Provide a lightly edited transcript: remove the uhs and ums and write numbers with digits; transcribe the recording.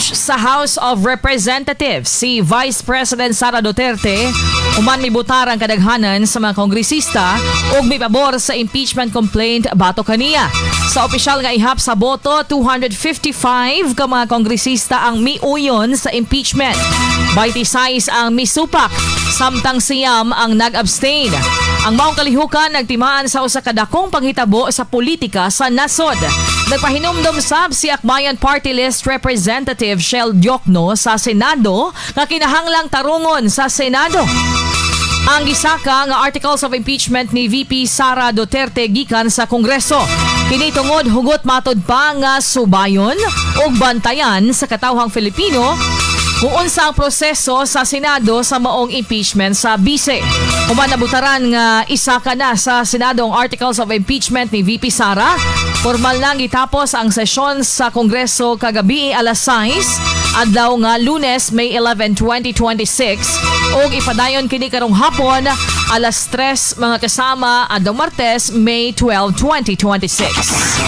Gi-impeach sa House of Representatives si Vice President Sara Duterte human mibutar ang kadaghanan sa mga kongresista ug mipabor sa impeachment complaint batok kaniya. Sa opisyal nga ihap sa boto, 255 ka mga kongresista ang miuyon sa impeachment. 26 ang misupak, samtang 9 ang nag-abstain. Ang maong kalihukan nagtimaan sa usa ka dakong panghitabo sa politika sa nasod. Nagpahinumdom sab si Akbayan Party List Representative Chel Diokno sa Senado nga kinahanglang tarungon sa Senado ang gisaka nga articles of impeachment ni VP Sara Duterte gikan sa Kongreso. Kini tungod hugot matud pa nga subayon ug bantayan sa katawhang Filipino kung unsa ang proseso sa Senado sa maong impeachment sa bise. Human nabutaran nga isaka na sa Senado ang articles of impeachment ni VP Sara, formal nang gitapos ang sesyon sa Kongreso kagabi alas 6 adlaw nga Lunes, May 11, 2026, ug ipadayon kini karong hapon alas 3, mga kasama, adlaw Martes, May 12, 2026.